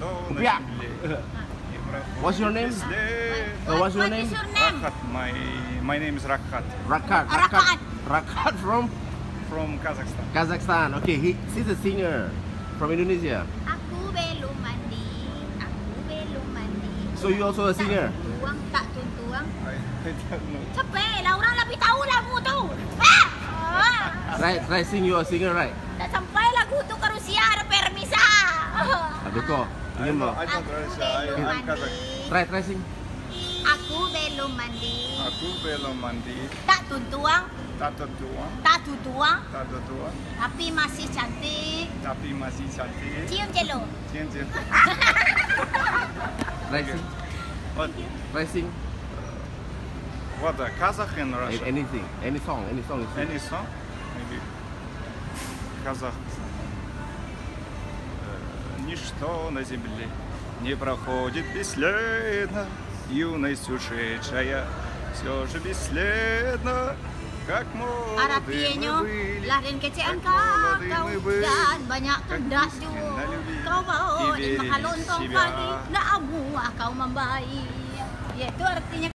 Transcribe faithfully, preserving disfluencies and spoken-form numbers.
Kupiah. What's your name? Uh, what's your name? Your name? Rakat. My my name is Rakat Rakat. Rakat. Rakat from from Kazakhstan. Kazakhstan. Okay, he, she's a singer from Indonesia. Aku belum mandi. Aku belum mandi. So you also a singer? Tuang tak tuntuang. I, I don't know. Capek lah, orang lebih tahu lagu tu. Ah! Ah! Right, right. Sing, you a singer, right? Tak sampai lagu tu ke Rusia, ada permisa. Aduh kok. I Ini know, mau. I know Russia. I am Kazakh. Try, try sing. Aku belum mandi. Aku belum mandi. Tak tuntuang. Tak tuntuang. Tak tuntuang. Tak tuntuang. Tapi masih cantik. Tapi masih cantik. Cium je lo. Cium, cium. Try sing. What? Try sing. What? Uh, Kazakh and A- Russia. Anything, any song, any song. Is Any song? Maybe. Kazakh. Э, Ничто на земле не проходит бесследно, юность ушедшая все же бесследно, как молоды мы Aratinyo, были. Lah den kecekan kau, dan banyak kandak juo kau bawa, den bakalontong pagi, nak amuah kau mambai. Yaitu artinya